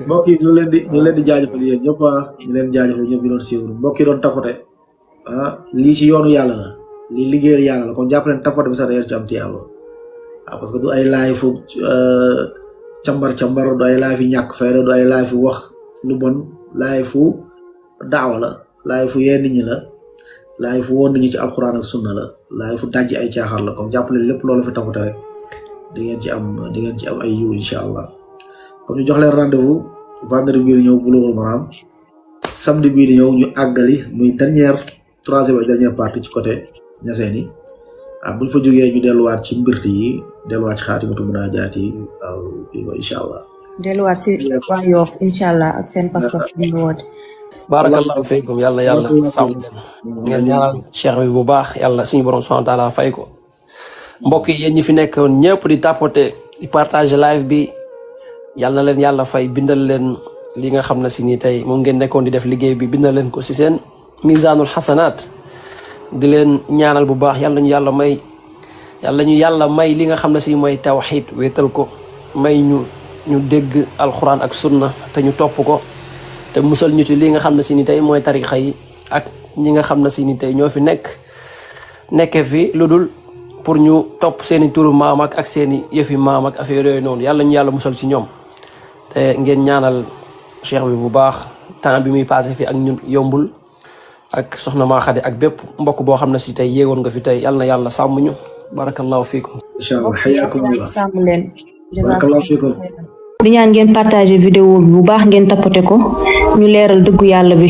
mbokk yi ñu leen di jaajëfal yéen ñëpp ñu leen jaajëfal ñëpp ñu doon suivre mbokk yi doon tapote lii ci yoonu yàlla la lii liggéeyal yàlla la kon jàpp leen tapote bi sax da ngeen ci am tiyaaba parce que du ay laay fu cambar du ay laay fi ñàkk fayda du ay laay fu wax lu bon laay fu daawa la laay fu yee nit ñi la laay fu woon nit ñi ci alxuraan ak sunna la laay fu dajji ay caaxaar la comme jàpp leen lépp loolu fi tapote rek di ngeen ci am ay yiw incha allah comme ñu jox leen rendez-vous vendredi bii di ñëw Bouloughoul Maram samedi bii di ñëw ñu àggali muy troisième et dernière partie ci côté Niassène yi buñ fa jógee ñu delluwaat ci mbirti yi delluwaat ci xaatimatu munaajaat yi waaw kii ko incha allah. delluwaat si waa Yoff incha allah ak seen pas-pas bi ñu woote. barakallahu fiikum yàlla sàmm leen ngeen ñaanal cheikh bi bu baax yàlla suñu borom subhanahu wa taala fay ko mbokk yi yéen ñi fi nekkoon ñëpp di tapoter di partager live bi yàlla na leen yàlla fay bindal leen li nga xam ne si ni tey moom ngeen nekkoon di def liggéey bi bindal leen ko si seen misaanul xasanaat di leen ñaanal bu baax yàlla ñu yàlla may li nga xam ne si mooy tawxiid wéetal ko may ñu dégg alxuraan ak sunna te ñu topp ko te musal ñu ci li nga xam ne si ni tey mooy tarixa yi ak ñi nga xam ne si ni tey ñoo fi nekke fi lu dul pour ñu topp seeni turu maam ak seeni yëfi maam ak affaire yooyu noonu yàlla ñu yàlla musal ci ñoom te ngeen ñaanal cheikh bi bu baax temps bi muy passé fi ak ñun yombul ak soxna maa Xadi ak bépp mbokk boo xam ne si tey yéegoon nga fi tey yàlla na yàlla sàmm ñu barakallahu fiikum incha allah xayaakumullah sàmm leen barakallahu fiikum di ñaan ngeen partager vidéo bi bu baax ngeen tapoter ko ñu leeral dëggu yàlla bi